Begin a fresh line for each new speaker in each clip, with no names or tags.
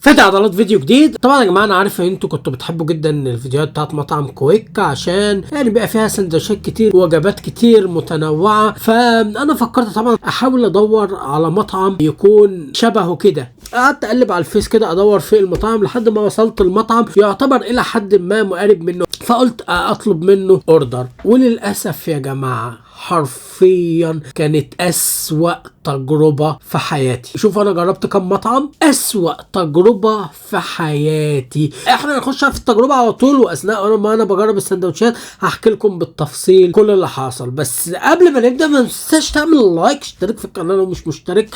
فتح عضلات فيديو جديد. طبعا يا جماعة انا عارف ان انتوا كنتوا بتحبوا جدا الفيديوهات بتاعت مطعم كويك عشان يعني بيبقى فيها سندوتشات كتير ووجبات كتير متنوعة، فانا فكرت طبعا احاول ادور على مطعم يكون شبهه كده. قعدت اقلب على الفيس كده ادور في المطاعم لحد ما وصلت المطعم يعتبر الى حد ما مقارب منه، فقلت اطلب منه order. وللاسف يا جماعة حرفيا كانت اسوأ تجربة في حياتي. شوف انا جربت كم مطعم، اسوأ تجربة في حياتي. احنا هنخش في التجربة على طول، واثناء ما انا بجرب السندوتشات هحكي لكم بالتفصيل كل اللي حصل. بس قبل ما نبدأ ما تنساش تعمل like، اشترك في القناة لو مش مشترك.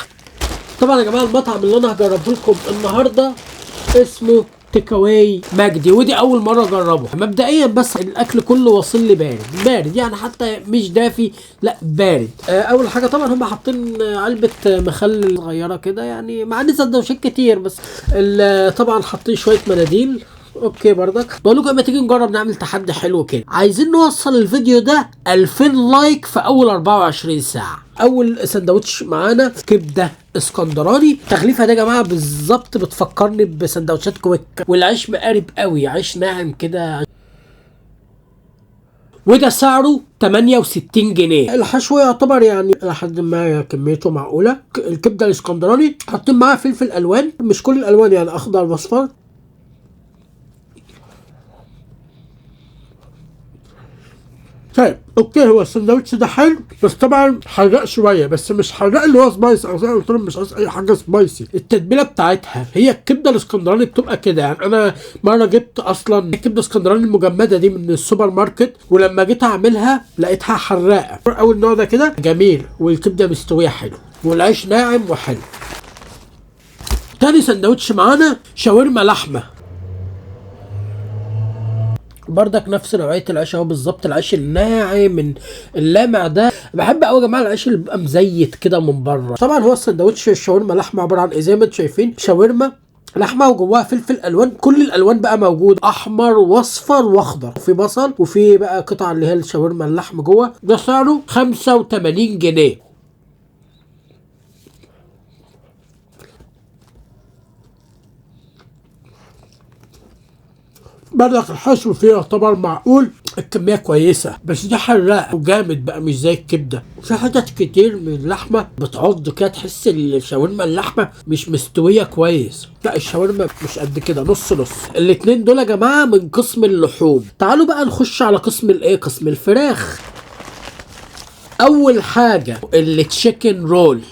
طبعا يا جماعة المطعم اللي انا هجربه لكم النهاردة اسمه Take Away مجدي، ودي اول مرة اجربه. مبدئيا بس الاكل كله واصل لي بارد بارد، يعني حتى مش دافي، لا بارد. اول حاجة طبعا هم حاطين علبة مخلل صغيرة كده، يعني مع ان سندوتشات كتير، بس طبعا حاطين شوية مناديل. okay بردك بقول لكم اما تيجي نجرب نعمل تحدي حلو كده، عايزين نوصل الفيديو ده 2000 like في اول 24 ساعة. اول سندوتش معانا كبده اسكندراني. التغليفه ده يا جماعة بالظبط بتفكرني بسندوتشات كويك، والعيش مقارب قوي، عيش ناعم كده، وده سعره 68 جنيه. الحشو يعتبر يعني لحد ما كميته معقولة. الكبده الاسكندراني حاطين معاها فلفل الوان، مش كل الالوان يعني، اخضر واصفر.
طيب okay، هو السندوتش ده حلو بس طبعا حراق شوية، بس مش حراق اللي هو spicy، او زي ما قلت لهم مش عايز اي حاجة spicy.
التتبيله بتاعتها هي الكبده الاسكندراني بتبقى كده، يعني انا مرة جبت اصلا الكبده الاسكندراني المجمده دي من السوبر ماركت، ولما جيت اعملها لقيتها حراقه. اول نوع ده كده جميل، والكبده مستوية حلو، والعيش ناعم وحلو. تاني سندوتش معانا شاورما لحمه، بردك نفس نوعية العيش اهو بالظبط، العيش الناعم اللامع ده. بحب قوي يا جماعة العيش اللي بيبقى مزيت كده من بره. طبعا هو السندوتش الشاورما لحمه عبارة عن ايه؟ زي ما انتم شايفين شاورما لحمه وجواها فلفل الوان، كل الالوان بقى موجود، احمر واصفر واخضر، وفي بصل، وفي بقى قطع اللي هي الشاورما اللحم جوه. ده سعره 85 جنيه.
بردك الحشو فيه يعتبر معقول،
الكمية كويسة، بس ده حراق وجامد بقى مش زي الكبدة. في حتت كتير من اللحمة بتعض كده، تحس الشاورما اللحمة مش مستوية كويس. لا الشاورما مش قد كده، نص نص. الاتنين دول يا جماعة من قسم اللحوم. تعالوا بقى نخش على قسم الايه؟ قسم الفراخ. اول حاجة ال chicken roll.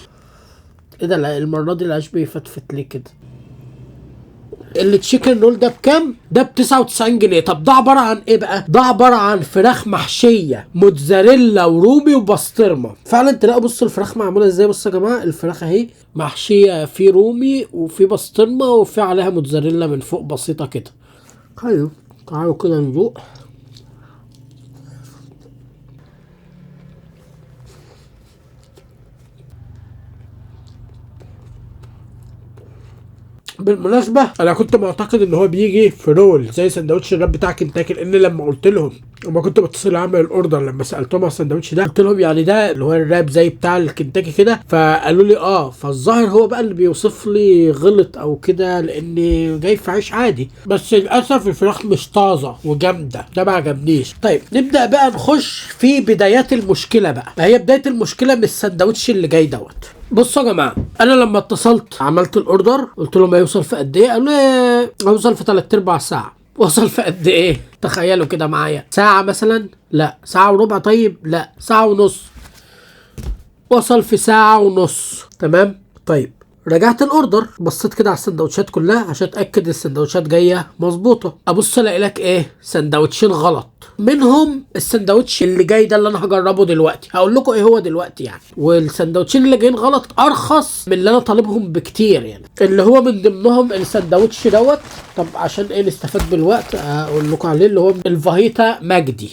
ايه ده المرة دي العيش بيفتفت ليه كده؟ ال chicken roll ده بكام؟ ده ب 99 جنيه. طب ده عبارة عن ايه بقى؟ ده عبارة عن فراخ محشيه موتزاريلا ورومي وبسطرمه. فعلا تلاقوا بصوا الفراخ معمولة ازاي. بصوا يا جماعة الفراخ اهي محشيه في رومي وفي بسطرمه وفي عليها موتزاريلا من فوق بسيطة كده. حلو، تعالوا كده ندوق.
بالمناسبة انا كنت معتقد ان هو بيجي في roll زي سندوتش ال wrap بتاع كنتاكي، لان لما قلت لهم، لما كنت بتصل اعمل ال order، لما سالتهم على السندوتش ده
قلت لهم يعني ده اللي هو ال wrap زي بتاع الكنتاكي كده، فقالوا لي اه. فالظاهر هو بقى اللي بيوصف لي غلط او كده، لان جاي في عيش عادي. بس للاسف الفراخ مش طازة وجامده، ده ما عجبنيش. طيب نبدا بقى نخش في بدايات المشكلة بقى. هي بداية المشكلة من السندوتش اللي جاي دوت. بصوا يا جماعة، انا لما اتصلت عملت ال order قلت لهم هيوصل في قد ايه؟ قالوا لي هيوصل في 3/4 ساعة. وصل في قد ايه؟ تخيلوا كده معايا، ساعة مثلا؟ لا. ساعة وربع؟ طيب لا، ساعة ونص. وصل في ساعة ونص. تمام. طيب رجعت ال order، بصيت كده على السندوتشات كلها عشان اتاكد السندوتشات جاية مظبوطة. ابص الاقي لك ايه؟ سندوتشين غلط، منهم السندوتش اللي جاي ده اللي انا هجربه دلوقتي، هقول لكم ايه هو دلوقتي يعني. والسندوتشين اللي جايين غلط ارخص من اللي انا طالبهم بكتير يعني، اللي هو من ضمنهم السندوتش دوت. طب عشان ايه نستفاد بالوقت اقول لكم عليه، اللي هو الفاهيتا مجدي.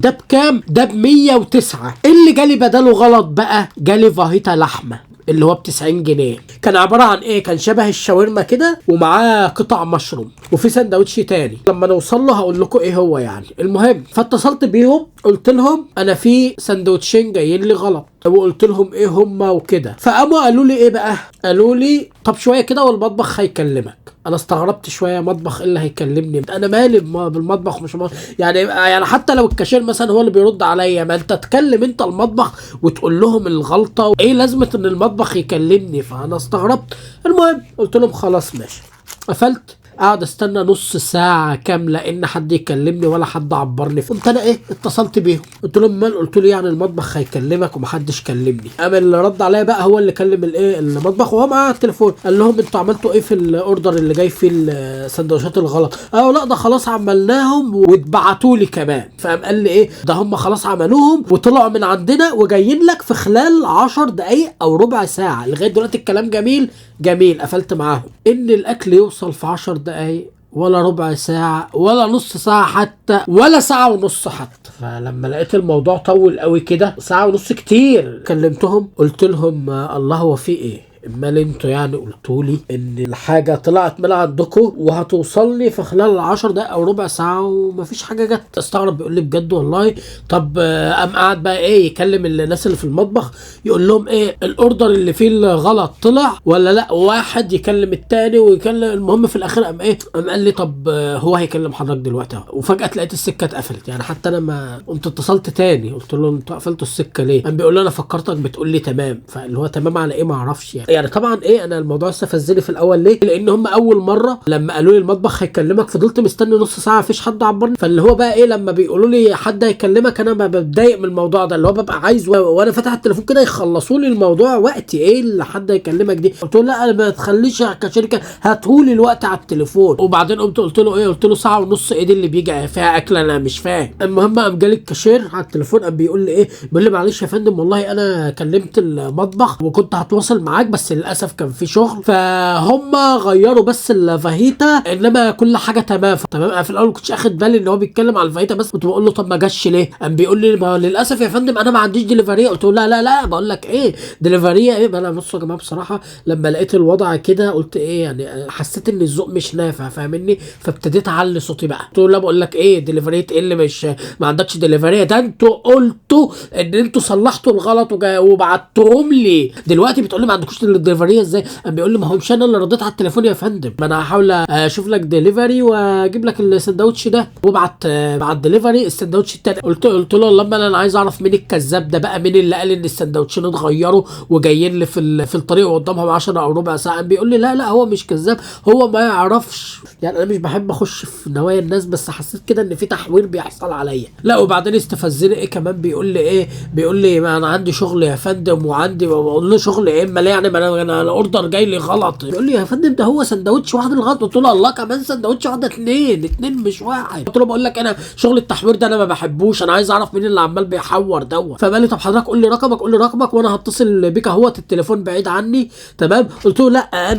ده بكام؟ ده ب 109. اللي جالي بداله غلط بقى جالي فاهيتا لحمه. اللي هو ب 90 جنيه. كان عبارة عن ايه؟ كان شبه الشاورما كده ومعاه قطع مشروم، وفي سندوتش تاني لما نوصل له هقول لكم ايه هو يعني. المهم فاتصلت بيهم قلت لهم انا في سندوتشين جايين لي غلط، وقلت لهم ايه هما وكده. فقاموا قالوا لي ايه بقى؟ قالوا لي طب شوية كده والمطبخ هيكلمك. انا استغربت شوية، مطبخ ايه اللي هيكلمني؟ انا مالي بالمطبخ، مش يعني حتى لو الكاشير مثلا هو اللي بيرد عليا، ما انت تكلم انت المطبخ وتقول لهم الغلطة، ايه لازمه ان المطبخ يكلمني؟ فانا استغربت. المهم قلت لهم خلاص ماشي، قفلت. قاعد استنى نص ساعة كاملة ان حد يكلمني ولا حد عبرني. قمت انا ايه اتصلت بيهم قلت لهم مال، قلت له يعني المطبخ هيكلمك ومحدش كلمني. قام اللي رد عليا بقى هو اللي كلم الايه المطبخ وهو معاه التليفون، قال لهم انتوا عملتوا ايه في ال order اللي جاي فيه السندوتشات الغلط؟ قالوا لا ده خلاص عملناهم واتبعتوا لي كمان. فقام قال لي ايه ده هم خلاص عملوهم وطلعوا من عندنا وجايين لك في خلال 10 دقايق او ربع ساعة. لغاية دلوقتي الكلام جميل جميل. قفلت معاهم ان الاكل يوصل في 10 دقايق ولا ربع ساعة ولا نص ساعة حتى ولا ساعة ونص حتى. فلما لقيت الموضوع طول قوي كده، ساعة ونص كتير، كلمتهم قلت لهم الله هو في ايه؟ امال انتوا يعني قلتوا لي ان الحاجة طلعت من عندكم وهتوصل لي في خلال 10 دقائق او ربع ساعة ومفيش حاجة جت. استغرب، بيقول لي بجد والله؟ طب قام قعد بقى ايه يكلم الناس اللي في المطبخ يقول لهم ايه ال order اللي فيه الغلط طلع ولا لا، واحد يكلم التاني ويكلم. المهم في الاخر قام ايه قام قال لي طب هو هيكلم حضرتك دلوقتي اهو. وفجاة لقيت السكة اتقفلت، يعني حتى انا ما قمت اتصلت تاني قلت له انتوا قفلتوا السكة ليه؟ قام بيقول لي انا فكرتك بتقول لي تمام، فاللي هو تمام على ايه ما اعرفش يعني. طبعا ايه انا الموضوع استفزني في الاول ليه؟ لان هم اول مرة لما قالوا لي المطبخ هيكلمك فضلت مستني نص ساعة مفيش حد عبرني. فاللي هو بقى ايه لما بيقولوا لي حد هيكلمك انا بتضايق من الموضوع ده، اللي هو ببقى عايز وانا فاتح التليفون كده يخلصوا لي الموضوع وقتي، ايه اللي حد هيكلمك دي؟ قلت له لا ما تخليش كشركة هاتهولي الوقت على التليفون. وبعدين قمت قلت له ايه، قلت له ساعة ونص ايه دي اللي بيجي فيها اكل؟ انا مش فاهم. المهم قام جالي الكاشير على التليفون قام بيقول لي ايه، بيقول لي معلش يا فندم والله انا كلمت المطبخ وكنت هتواصل معاك بس للاسف كان في شغل فهم غيروا بس الفاهيتا، انما كل حاجة تمام تمام. انا في الاول ما كنتش اخد بالي ان هو بيتكلم على الفاهيتا، بس كنت بقول له طب ما جاش ليه؟ قام بيقول لي ما للاسف يا فندم انا ما عنديش دليفري. قلت له لا لا لا بقول لك ايه دليفري ايه؟ انا بصوا يا جماعة بصراحة لما لقيت الوضع كده قلت ايه يعني، حسيت ان الذوق مش نافع فاهمني، فابتديت اعلي صوتي بقى. قلت له لا بقول لك ايه دليفري ايه اللي مش ما عندكش دليفري؟ ده انتوا قلتوا ان انتوا صلحتوا الغلط وبعتوهم لي، دلوقتي بتقول لي ما عندكوش الدليفريه ازاي؟ قام بيقول لي ما هو مش انا اللي رديت على التليفون يا فندم، ما انا هحاول اشوف لك دليفري واجيب لك السندوتش ده، وابعت بعت دليفري السندوتش التاني. قلت له لما انا عايز اعرف مين الكذاب ده بقى، مين اللي قال ان السندوتشين اتغيروا وجايين لي في الطريق وقدامهم 10 او ربع ساعة؟ قام بيقول لي لا لا هو مش كذاب، هو ما يعرفش. يعني انا مش بحب اخش في نوايا الناس، بس حسيت كده ان في تحوير بيحصل عليا. لا وبعدين استفزني ايه كمان، بيقول لي ايه، بيقول لي ما انا عندي شغل يا فندم وعندي، بقول له شغل ايه؟ امال يعني ما انا ال order جاي لي غلط. بيقول لي يا فندم ده هو سندوتش واحد الغلط. قلت له الله كمان سندوتش واحدة، اتنين مش واحد. قلت له بقول لك انا شغل التحوير ده انا ما بحبوش، انا عايز اعرف مين اللي عمال بيحور دوت. فقال لي طب حضرتك قول لي رقمك، قول لي رقمك وانا هتصل بيك اهوت، التليفون بعيد عني تمام. قلت له لا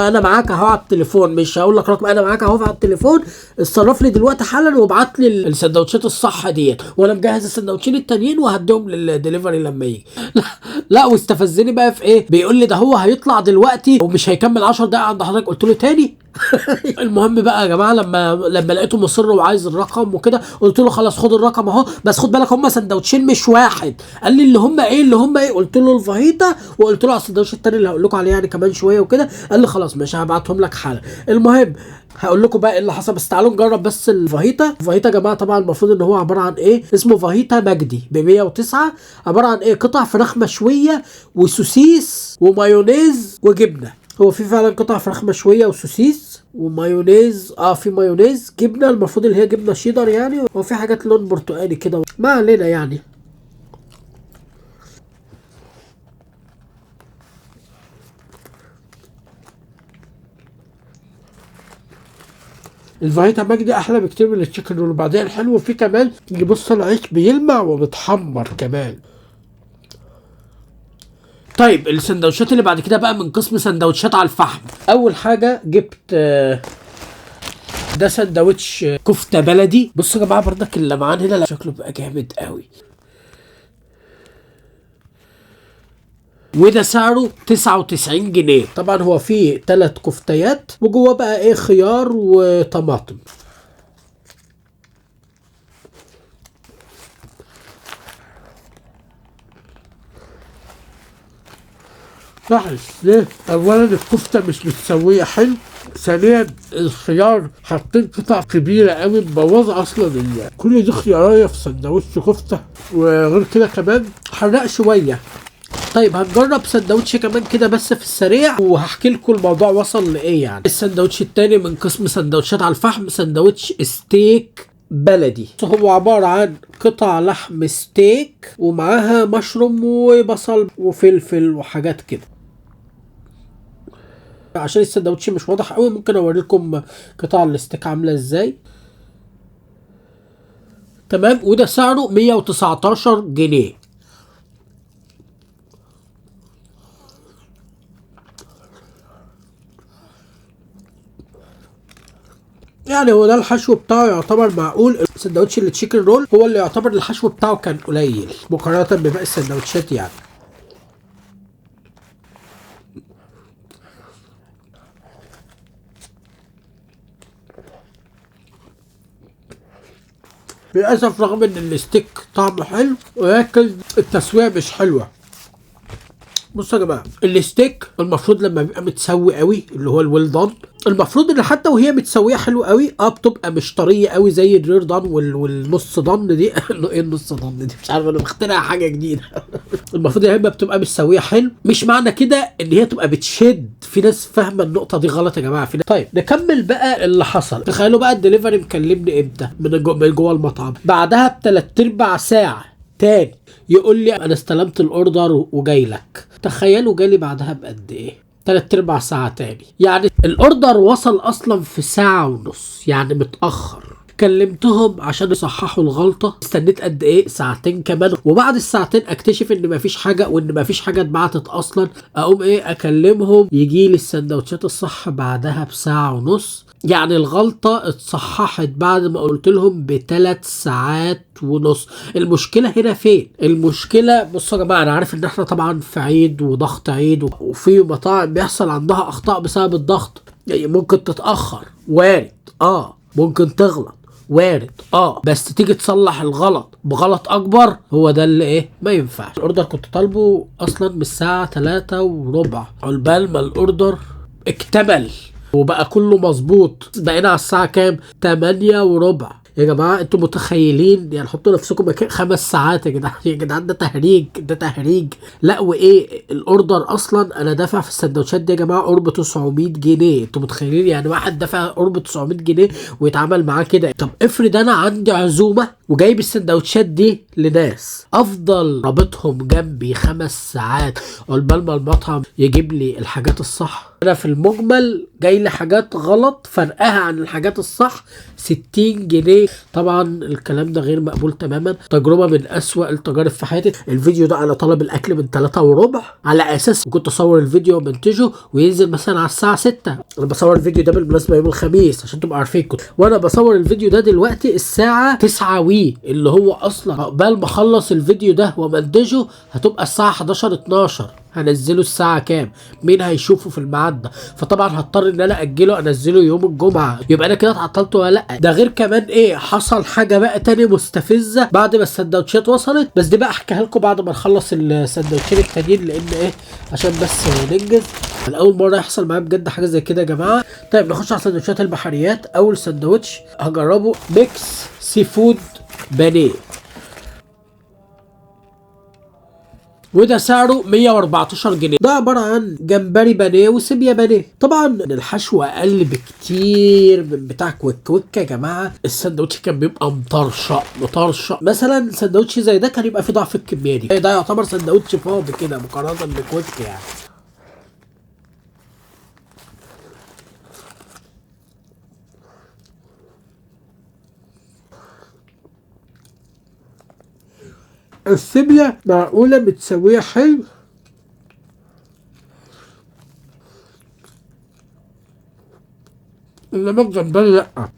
انا معاك اهو على التليفون، مش هقول لك رقم، انا معاك اهو على التليفون، اتصرف لي دلوقتي حالا وابعت لي السندوتشات الصح ديت، وانا مجهز السندوتشين التانيين وهديهم للدليفري لما يجي. لا واستفزني بقى في ايه، بيقول لي ده هو هيطلع دلوقتي ومش هيكمل 10 دقايق عند حضرتك. قلت له تاني؟ المهم بقى يا جماعة لما لقيته مصر وعايز الرقم وكده قلت له خلاص خد الرقم اهو، بس خد بالك هم سندوتشين مش واحد. قال لي اللي هم ايه اللي هم ايه؟ قلت له الفاهيتا وقلت له على السندوتش التاني اللي هقول لكم عليه يعني كمان شوية وكده. قال لي خلاص ماشي هبعتهم لك حالا. المهم هقول لكم بقى ايه اللي حصل، بس تعالوا نجرب بس الفاهيتا. الفاهيتا يا جماعة طبعا المفروض ان هو عبارة عن ايه، اسمه فاهيتا مجدي ب 109، عبارة عن ايه، قطع فراخ مشوية وسوسيس ومايونيز وجبنه. هو في فعلا قطع فراخ مشوية وسوسيس ومايونيز، في مايونيز، جبنه المفروض اللي هي جبنه شيدر يعني، وفي حاجات لون برتقالي كده، ما علينا يعني. الفاهيتا مجدي احلى بكتير من ال chicken roll. وبعدين الحلو فيه كمان اللي بص العيش بيلمع وبيتحمر كمان. طيب السندوتشات اللي بعد كده بقى من قسم سندوتشات على الفحم. اول حاجة جبت ده سندوتش كفته بلدي. بصوا يا جماعة بردك اللمعان هنا شكله بقى جامد قوي. وده سعره 99 جنيه. طبعا هو فيه 3 كفتيات وجواه بقى ايه خيار وطماطم.
وحش ليه؟ اولا الكفتة مش متسويه حلو، ثانيا الخيار حاطين قطع كبيرة قوي مبوظه اصلا كل دي خياريه في سندوتش كفته، وغير كده كمان
حراق شوية. طيب هنجرب سندوتش كمان كده بس في السريع وهحكي لكم الموضوع وصل لايه يعني. السندوتش التاني من قسم سندوتشات على الفحم، سندوتش ستيك بلدي. هو عبارة عن قطع لحم ستيك ومعاها مشروم وبصل وفلفل وحاجات كده. عشان السندوتش مش واضح قوي ممكن اوريكم قطع الستيك عامله ازاي. تمام، وده سعره 119 جنيه. يعني هو ده الحشو بتاعه يعتبر معقول. السندوتش اللي chicken roll هو اللي يعتبر الحشو بتاعه كان قليل مقارنة بباقي السندوتشات يعني.
للأسف رغم ان الستيك طعمه حلو ولكن التسوية مش حلوة.
بصوا يا جماعة، الستيك المفروض لما بيبقى متسوي قوي اللي هو ال well done، المفروض ان حتى وهي متسويه حلو قوي بتبقى مش طرية قوي زي ال rare done والنص done دي. ايه النص done دي؟ مش عارف، انا مخترع حاجة جديدة. المفروض ان هي بتبقى متسويه حلو، مش معنى كده ان هي تبقى بتشد. في ناس فاهمه النقطة دي غلط يا جماعة. في ناس... طيب نكمل بقى اللي حصل. تخيلوا بقى الدليفري مكلمني امتى؟ من جوه المطعم بعدها ب3/4 ساعة تاني يقول لي انا استلمت ال order وجاي لك. تخيلوا جالي بعدها بقد ايه؟ 3/4 ساعة تاني. يعني ال order وصل اصلا في 1.5 ساعة، يعني متأخر. كلمتهم عشان يصححوا الغلطة، استنيت قد ايه؟ 2 ساعتين كمان. وبعد الساعتين اكتشف ان مفيش حاجة، وان مفيش حاجة اتبعتت اصلا. اقوم ايه؟ اكلمهم يجي لي السندوتشات الصح بعدها ب1.5 ساعة. يعني الغلطة اتصححت بعد ما قلت لهم ب3.5 ساعات. المشكلة هنا فين؟ المشكلة بصوا يا جماعة، انا عارف ان احنا طبعا في عيد وضغط عيد، وفي مطاعم بيحصل عندها اخطاء بسبب الضغط، يعني ممكن تتأخر وارد، ممكن تغلط وارد، بس تيجي تصلح الغلط بغلط اكبر، هو ده اللي ايه ما ينفعش. ال order كنت طالبه اصلا من الساعة 3:15، عقبال ما ال order اكتمل وبقى كله مظبوط بقينا على الساعة كام؟ 8:15. يا جماعة انتوا متخيلين؟ يعني حطوا نفسكم مكان 5 ساعات يا جدعان. يا جدعان ده تهريج، ده تهريج. لا وايه ال order اصلا انا دافع في السندوتشات دي يا جماعة قرب 900 جنيه. انتوا متخيلين يعني واحد دافع قرب 900 جنيه ويتعامل معاه كده؟ طب افرض انا عندي عزومة وجايب السندوتشات دي لناس، افضل رابطهم جنبي 5 ساعات عقبال ما المطعم يجيب لي الحاجات الصح. انا في المجمل جاي لي حاجات غلط فرقها عن الحاجات الصح 60 جنيه. طبعا الكلام ده غير مقبول تماما، تجربه من اسوأ التجارب في حياتي. الفيديو ده انا طالب الاكل من 3:15 على اساس كنت اصور الفيديو ومنتجه وينزل مثلا على الساعة 6. انا بصور الفيديو ده بالمناسبة يوم الخميس عشان تبقوا عارفين، كنت وانا بصور الفيديو ده دلوقتي الساعة 9 وي، اللي هو اصلا عقبال ما اخلص الفيديو ده ومنتجه هتبقى الساعة 11 12. هنزله الساعة كام؟ مين هيشوفه في الميعاد ده؟ فطبعا هضطر ان انا اجله، انزله يوم الجمعة، يبقى انا كده اتعطلت ولا لا؟ ده غير كمان ايه حصل حاجة بقى تاني مستفزة بعد ما السندوتشات وصلت، بس دي بقى احكيها لكم بعد ما نخلص السندوتشين التانيين، لان ايه عشان بس ننجز. اول مرة يحصل معايا بجد حاجة زي كده يا جماعة. طيب نخش على سندوتشات البحريات. اول سندوتش هجربه mix seafood بانيه، وده سعره 114 جنيه. ده عبارة عن جمبري بانيه وسيبيا بانيه. طبعا الحشو اقل بكتير من بتاع كويك كويك يا جماعة. السندوتش كان بيبقى مطرشق مطرشق، مثلا سندوتش زي ده كان يبقى فيه ضعف الكمية دي. ده يعتبر سندوتش فاضي كده مقارنة بكويك يعني.
السيبيا معقولة متسوية حلو، انما الجمبري لأ.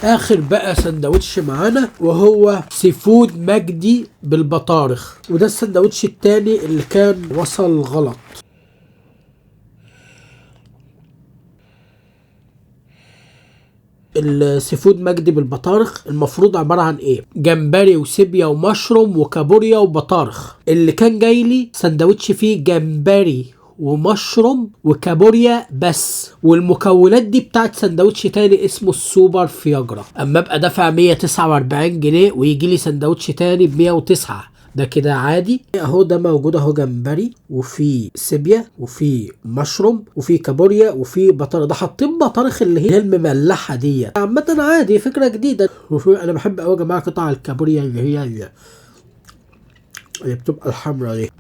اخر بقى سندوتش معانا وهو seafood مجدي بالبطارخ، وده السندوتش التاني اللي كان وصل غلط. ال seafood مجدي بالبطارخ المفروض عبارة عن ايه؟ جمبري وسيبيا ومشروم وكابوريا وبطارخ. اللي كان جاي لي سندوتش فيه جمبري ومشروم وكابوريا بس، والمكونات دي بتاعت سندوتش تاني اسمه السوبر فياجرا. اما ابقى دافع 149 جنيه ويجي لي سندوتش تاني ب 109، ده كده عادي. اهو ده موجود اهو، جمبري وفي سيبيا وفي مشروم وفي كابوريا وفي بطارخ. ده حاطين بطارخ اللي هي المملحه ديت. عامة عادي، فكرة جديدة. وفي انا بحب قوي يا جماعة قطع الكابوريا اللي هي اللي بتبقى الحمرا دي.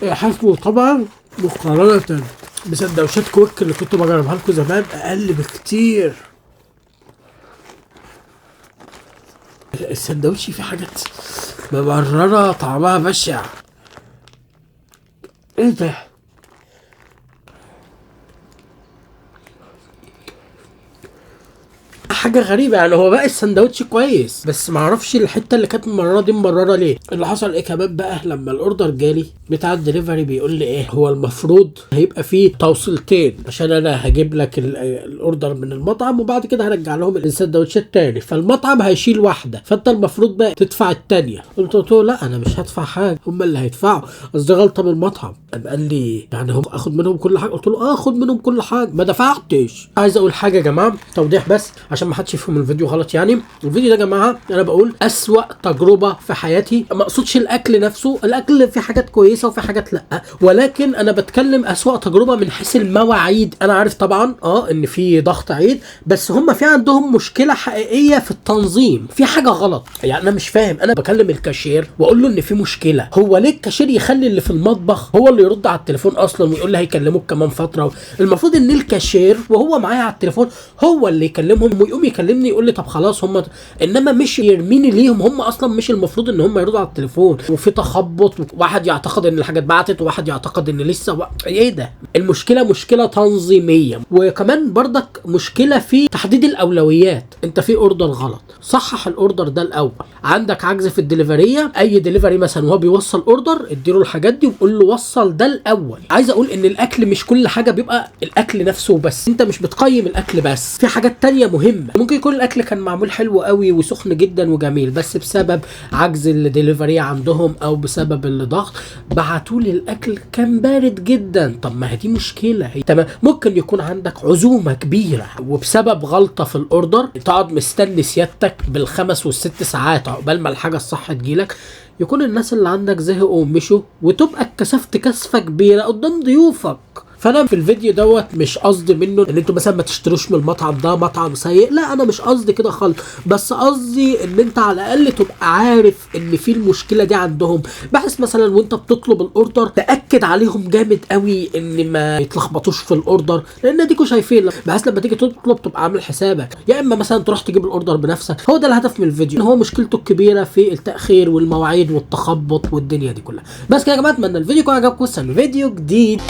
حشو طبعا مقارنة بسندوتشات كويك اللي كنت بجربها لكم زمان اقل بكتير. السندوتش فيه حاجات ممررة طعمها بشع. ايه ده؟
حاجة غريبة يعني. هو بقى السندوتش كويس بس معرفش الحتة اللي كانت ممرره دي ممرره ليه. اللي حصل ايه كمان بقى لما ال order جالي بتاع الدليفري بيقول لي ايه، هو المفروض هيبقى فيه توصيلتين عشان انا هجيب لك ال order من المطعم وبعد كده هرجع لهم السندوتشات تاني، فالمطعم هيشيل واحدة فانت المفروض بقى تدفع التانية. قلت له لا انا مش هدفع حاجة، هم اللي هيدفعوا، قصدي غلطه من المطعم. قام قال لي يعني هم اخد منهم كل حاجة؟ قلت له اخد منهم كل حاجة، ما دفعتش. عايز اقول حاجة يا جماعة، توضيح بس عشان ما حدش يفهم الفيديو غلط. يعني الفيديو ده يا جماعة انا بقول اسوأ تجربه في حياتي، ما اقصدش الاكل نفسه، الاكل في حاجات كويسة وفي حاجات لا، ولكن انا بتكلم اسوأ تجربه من حيث المواعيد. انا عارف طبعا ان في ضغط عيد، بس هم في عندهم مشكلة حقيقية في التنظيم، في حاجة غلط. يعني انا مش فاهم، انا بكلم الكاشير واقول له ان في مشكلة، هو ليه الكاشير يخلي اللي في المطبخ هو اللي يرد على التليفون اصلا ويقول لي هيكلموك كمان فترة؟ المفروض ان الكاشير وهو معايا على التليفون هو اللي يكلمهم ويقوم يكلمني يقول لي طب خلاص هم، انما مش يرميني ليهم، هم اصلا مش المفروض ان هم يردوا على التليفون. وفي تخبط، واحد يعتقد ان الحاجة اتبعتت وواحد يعتقد ان لسه ايه ده؟ المشكلة مشكلة تنظيميه، وكمان برضك مشكلة في تحديد الاولويات. انت في order غلط، صحح ال order ده الاول. عندك عجز في الدليفريه، اي دليفري مثلا وهو بيوصل order اديله الحاجات دي وقول له وصل ده الاول. عايز اقول ان الاكل مش كل حاجة بيبقى الاكل نفسه بس، انت مش بتقيم الاكل بس، في حاجات تانية مهمة. ممكن يكون الاكل كان معمول حلو قوي وسخن جدا وجميل، بس بسبب عجز الدليفري عندهم او بسبب الضغط بعتوا لي الاكل كان بارد جدا. طب ما هي دي مشكلة. تمام، ممكن يكون عندك عزومة كبيرة وبسبب غلطه في ال order تقعد مستني سيادتك بالخمس والست ساعات عقبال ما الحاجة الصح تجيلك، يكون الناس اللي عندك زهقوا ومشوا وتبقى اتكسفت كسفه كبيرة قدام ضيوفك. فانا في الفيديو دوت مش قصدي منه ان انتوا مثلا ما تشتروش من المطعم ده، مطعم سيء، لا انا مش قصدي كده خالص، بس قصدي ان انت على الاقل تبقى عارف ان في المشكلة دي عندهم، بحيث مثلا وانت بتطلب ال order تاكد عليهم جامد قوي ان ما يتلخبطوش في ال order، لان اديكوا شايفين، بحيث لما تيجي تطلب تبقى عامل حسابك، يا اما مثلا تروح تجيب ال order بنفسك. هو ده الهدف من الفيديو، ان هو مشكلته الكبيرة في التاخير والمواعيد والتخبط والدنيا دي كلها. بس كده يا جماعة، اتمنى الفيديو يكون عجبكم، استنوا فيديو جديد.